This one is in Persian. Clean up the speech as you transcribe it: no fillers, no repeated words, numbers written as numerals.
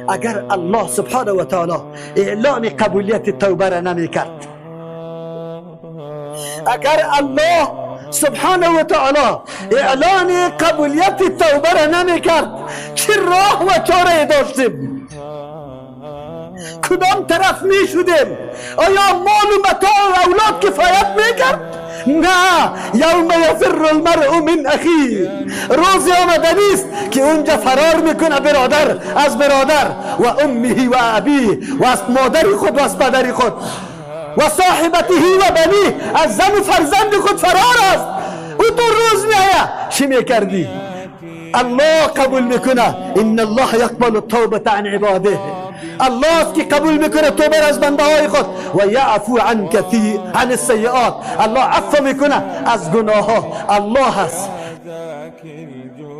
اگر الله سبحانه و تعالی اعلان قبولیت توبه را نمی کرد، اگر الله سبحانه و تعالی اعلان قبولیت توبه را نمی کرد، چه راه و چاره داشتیم؟ کدام طرف می شدیم؟ آیا مال و متاع و اولاد کفایت می کرد؟ نه. یوم یفر المرء من اخیه، روزی آمدنی است که اونجا فرار میکنه برادر از برادر، و امه و ابیه، و از مادر خود و از پدر خود، و صاحبته و بنیه، از زن و فرزند خود فرار است. او تو روز میآید چی میکردی؟ الله قبول میکنه. ان الله یقبل التوبة عن عباده، الله است که قبول میکنه توبه از بنده های خود. و یعفو عن کثیر عن السیئات، الله عفو میکنه از گناه ها. الله است. ذاك الجود.